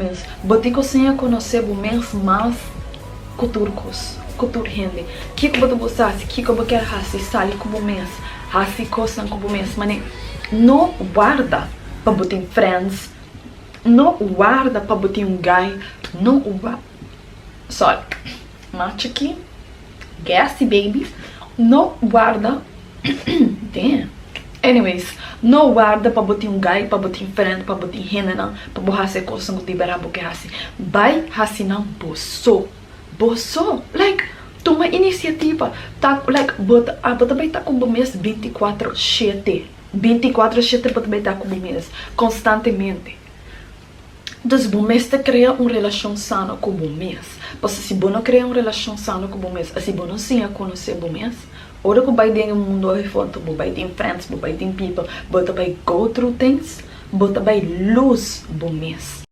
Mes. Bo tin ku siña konosé bo mes mas ku tur kos, ku tur hende. Kiko bo ta gusta hasi, kiko bo kier hasi, sali ku bo mes, hasi kosnan ku bo mes. Mane, no warda pa bo tin friends, no warda pa bo tin un guy, no wa, sorry, mas chikí, gassy baby, no warda. Damn. Anyways, no warda pa bo tin un guy, pa bo tin friend, pa bo tin hendenan, pa bo hasi e kosnan ku di bèrdat bo ke hasi. Bai hasi nan bo so. Bo so. Like, tuma inisiativa. Ta, like, bo ta, abo ta bai ta ku bo mes 24/7. 24/7 bo ta bai ta ku bo mes, konstantemente. Dus bo mester krea un relashon sano ku bo mes. Pasobra si bo no krea un relashon sano ku bo mes, asi bo no siña konosé bo mes, ora ku bai den e mundu ahifor bo bai tin friends, bo bai tin people, bo ta bai go through things, bo ta bai lose bo mes.